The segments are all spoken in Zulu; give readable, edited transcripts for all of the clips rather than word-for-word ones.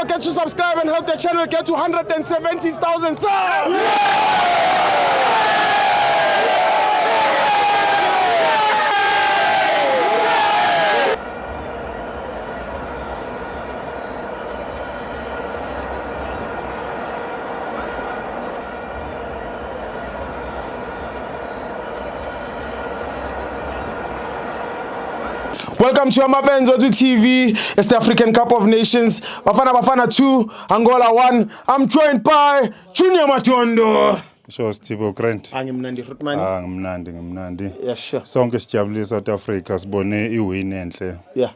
forget to subscribe and help the channel get to 170,000 subs. Welcome to Amavenzo to TV. It's the African Cup of Nations. Bafana Bafana 2, Angola 1. I'm joined by Junior Matondo. Sure, Sithibo Grant. Angimnandi Rutmani. Ah, ngimnandi ngimnandi. Yeah, sure. Sonke sijabulile South Africa sibone iwin enhle. Yeah.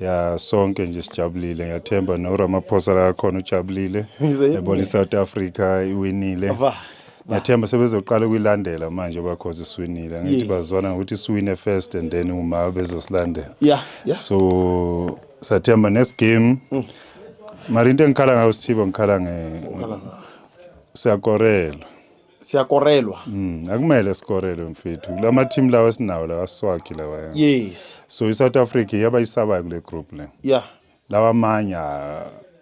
Ya, sonke nje sijabulile. Ngiyathemba no Ramaphosa la khona ujabulile. Ebona iSouth Africa iwinile. Va. Ngiyathemba sebezoqala ukuyilandela manje bakhoze siwinile. Ngithi bazwana ngokuthi siwine first and then uma bezosilandela. So sathemba next game. Mara into engikhala ngayo, Sithibo, ngikhala nge siyakorela. Siyakorelwa. Akumele sikorelwe, mfethu. Kulama team lawa esinawo lawa aswakhi lawa. So iSouth Africa iyabayisabayo kule group le. Lawa amanye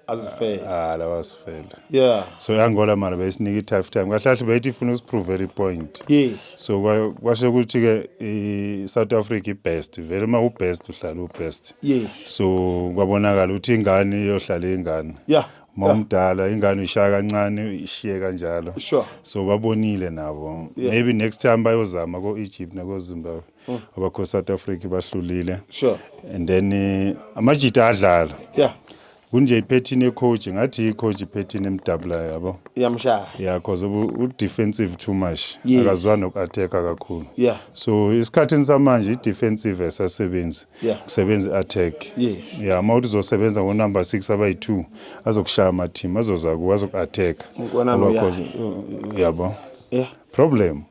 Azifele. Ah, lawa asifele. So iAngola mara beyisinika i-tough time. Kahle kahle beyithi ifuna usiprove i-point. So kwasho ukuthi ke i-South Africa i-best. Vele uma u-best uhlala u-best. So kwabonakala ukuthi ingane iyohlala ingane. Uma umdala ingane uyishaya kancane ishiye kanjalo. So babonile nabo. Maybe next time bayozama ko Egypt nako Zimbabwe. Abakho South Africa bahlulile. And then amajita adlala. Kunje ipattern yecoach, ngathi icoach ipattern emdabulayo, yabo. Iyamshaya. Yeah, cause u defensive too much. Akazwani noku-attacka kakhulu. So isikhathini samanje i-defensive asasebenzi. Kusebenza i-attack. Yeah, uma uthi uzosebenza ngo-number 6 abayi-2 azokushaya ama-team azoza kuwe azoku-attack. Mkwana Ngoba noya. cause, yabo. Problem.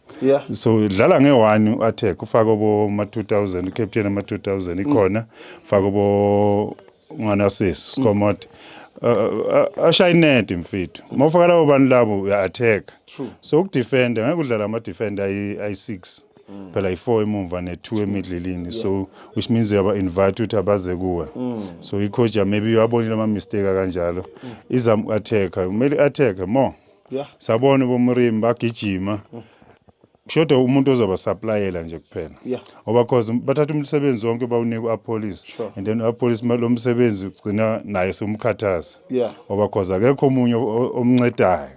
So dlala nge-1 u-attack, ufake bo ma-2000, ucaptain ama-2000 ikhona, ufake bo Ngwanasisi Skomode. Ashaya inet, mfethu. Uma ufaka labo bantu labo uya-attack. True. So ukudefenda ngeke udlala ama-defender ayi-6 phela, ayi-4 emumva ne-2 emidlilini, so which means uyaba invite ukuthi abaze kuwe. So i-coach maybe uyabonile ama-mistake kanjalo, izama uku-attack-a, kumele i-attack more. Sabona boMoremi bagijima, kushoda umuntu ozoba supplyela nje kuphela. Ngoba cause bathatha umsebenzi wonke bawunika u-Appollis. And then u-Appollis lo msebenzi ugcina naye sewumkhathaza. Ngoba cause akekho omunye omncedayo.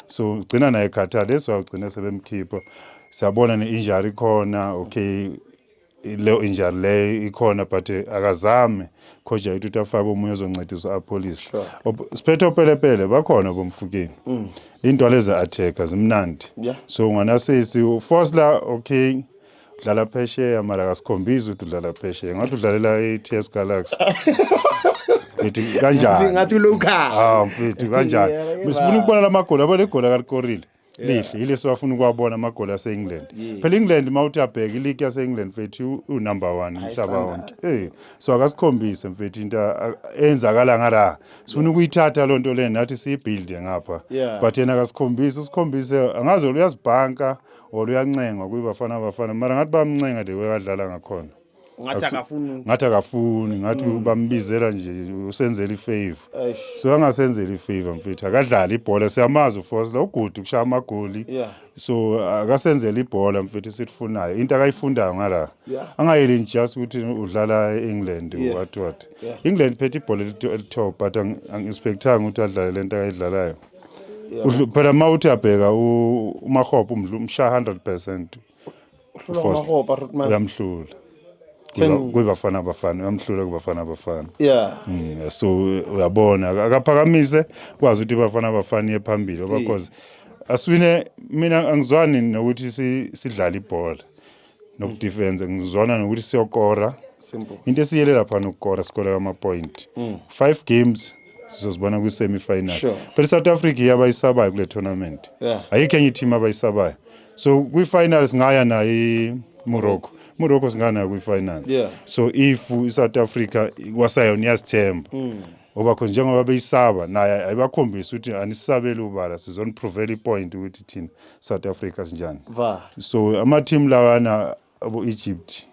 So ugcina naye ekhathala, that's why ugcina sebemkhipha. Siyabona ne-injury ikhona, okay, leyo injury leyo ikhona, but akazame coach yethu ukuthi afake omunye ozoncedisa u-Appollis. Siphethe opelepele bakhona boMofokeng. Into lezi attacker zimnandi. So Ngwanasisi Foster, okay, udlala phesheya mara akasikhombisi ukuthi udlala phesheya, ngathi udlalela i-TS Galaxy. Ngithi kanjani? Ngathi ulocal. Ah, mfethu, kanjani? Sifuna ukubona lamagoli, yabo, legoli akalikorile. Lihle, yile siwafuna ukuwabona amagoli ase-England. Phela England uma uthi abheka iligi yase-England, mfethu, u-number 1 umhlaba wonke. So akasikhombise, mfethu, into eyenzakala ngala. Sifuna ukuyithatha lonto le nathi siyibuild ngapha. But yena akasikhombisi, usikhombise angazi uyazibhanka or uyancengwa kuyiBafana Bafana. Mara ngathi bamncenga the way adlala ngakhona. Ngathi akafuni. Ngathi akafuni, ngathi bambizela nje usenzela ifavor. Eish. So angasenzeli ifavor, mfethu, akadlali ibhola, siyamazi uFoster ugood kushaya amagoli. So akasenzele ibhola, mfethu, esilifunayo. Into akayifundayo ngala. Angayeli just ukuthi udlala eEngland, what what. England phethe ibhola elitop, but angi-expectanga ukuthi adlale lento akayidlalayo. Phela uma uthi uyabheka uMakgopa umshaya 100%. Uhlulwa Foster. nguMakgopa, Rutman. Uyamhlula. KwiBafana Bafana uyamhlula, kuBafana Bafana. So uyabona akaphakamise kwazi ukuthi iBafana Bafana iye phambili ngoba cause aswine. Mina angizwani nokuthi sidlale ibhola nokudefense, ngizwana nokuthi siyokora. Simple. Into esiyele lapha nokukora, sikole ama point. 5 games sizozibona kwi semi final. But South Africa iyabayisabayo kule tournament. Ayikho enye team abayisabayo. So kwi final singaya nayo Morocco. Morocco singaya nayo kwi final. So if iSouth Africa kwasayona iyazithemba. Ngoba khona njengoba beyisaba naye ayibakhombisi ukuthi anisabeli ubala, sizoniprovela ipoint ukuthi thina South Africa sinjani. Va. So ama team lawana abo Egypt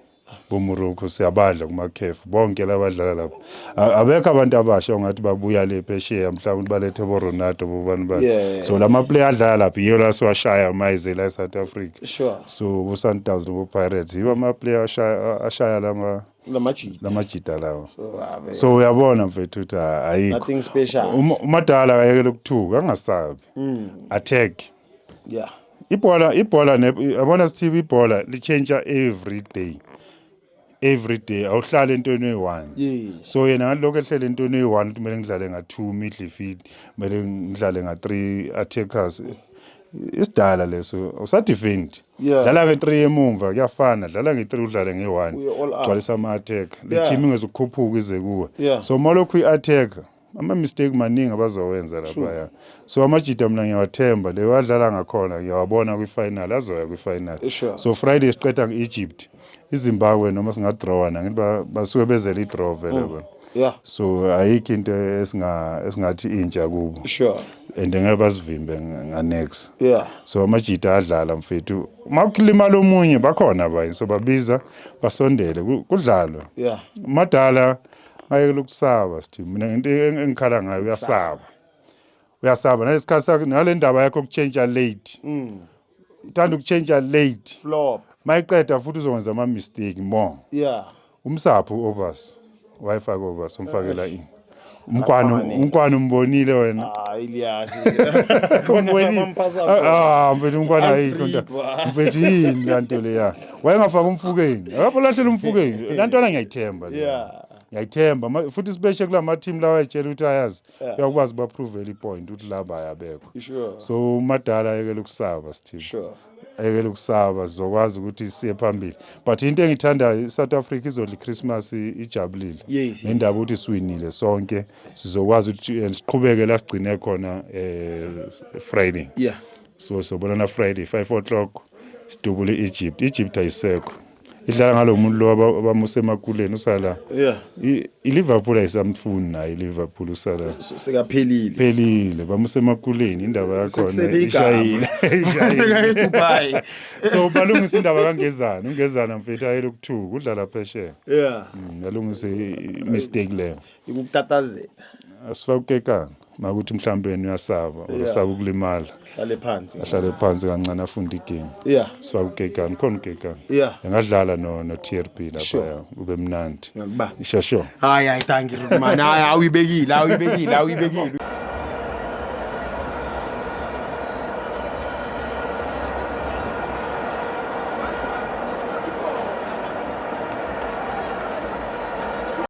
boMorocco siyabadla kuma-CAF bonke labadlala lapho. Abekho abantu abasha ongathi babuya le phesheya, mhlawumbe balethe bo-Ronaldo, bobani bani. So lama player adlala lapho yiyo la siwashaya mayize la e-South Africa. So bo-Sundowns nobo-Pirates yibo ama-player ashaya lama lamajita. Lamajita lawo. So ave So uyabona mfethu ukuthi ayikho. Nothing special. Umadala akayekele ukuthuka, angasabi, attack. Ibhola yabona sithi ibhola lichange every day, every day, awuhlali entweni eyi-one. So yena ngalokho ehlele entweni eyi-one ukuthi kumele ngidlale nga-two midfield, kumele ngidlale nga-three attackers, isidala leso, awusadefend. Dlala nge-three emumva, kuyafana, dlala nge-three, udlale nge-one. Uye all out. Gcwalisa ama-attack le team ingezukukhuphuka ize kuwe. So malokhu i-attack, ama-mistake maningi abazowenza laphaya. So amajita mina ngiyawathemba, le wadlala ngakhona ngiyawabona kwi-final, azoya kwi-final. So Friday siqeda nge-Egypt, iZimbabwe noma singadrawana, ngithi basuke bezele i-draw vele bona. So ayikho into esingathi intsha kubo and ngeke basivimbe nga-next. So amajita adlala mfethu, uma kulimala omunye bakhona abanye, so babiza basondele, kudlalwe. Madala ngayekela ukusaba, sithi mina into engikhala ngayo, uyasaba, uyasaba nalesikhathi sakho, nale ndaba yakho yokutshentsha late, uthanda ukutshentsha late. Flop. Mayiqeda futhi uzokwenza ama-mistake more. Umsapho u-Obas wayefaka Obas, umfakela ini umkwana. Asiphakanele. Umkwana umbonile wena? Ah, Elias. Umbonile? Ah, ah, mfethu, umkwana ayikho into. Asidribha. Mfethu, yini lanto leya? Wayengafaka umfukeni, akapho lahlela umfukeni lantwana, ngiyayithemba leya. Ngiyayithemba. Futhi sibeshe kula ma-team lawa ayitshela ukuthi ayazi uyakwazi ubaprovela i-point ukuthi laba ayabekho. So umadala ayekele ukusaba, sithini, ayekele ukusaba, sizokwazi ukuthi siye phambili. But into engithandayo, i-South Africa izodla i-Christmas ijabulile nendaba ukuthi siwinile sonke, sizokwazi ukuthi and siqhubeke la sigcine khona Friday. So sobonana Friday 5 o'clock, sidubule i-Egypt. Egypt ayisekho, idlala ngalo muntu lo abamuse emakuleni usala. I-Liverpool ayisamfuni naye, i-Liverpool usala. So, sekaphelile. Phelile, bamuse emakuleni, indaba yakhona Sekusele igama. ishayile, ishayile. Dubai. So balungisa indaba kaNgezana, uNgezana mfethu ayele ukuthuka, udlala phesheya. Alungise i-mistake leyo. Ikukutatazela. Asifake ukekana makuthi mhlawumbe yena uyasaba or usaba ukulimala. Hlale phansi. Ahlale phansi kancane, afunde igame. Sifake ukekana, khona ukekana engadlala no TRB lapha, ube mnandi. Ngiyakubamba. Sure. Hayi hayi, thank you man. Hayi, awuyibekile, awuyibekile, awuyibekile.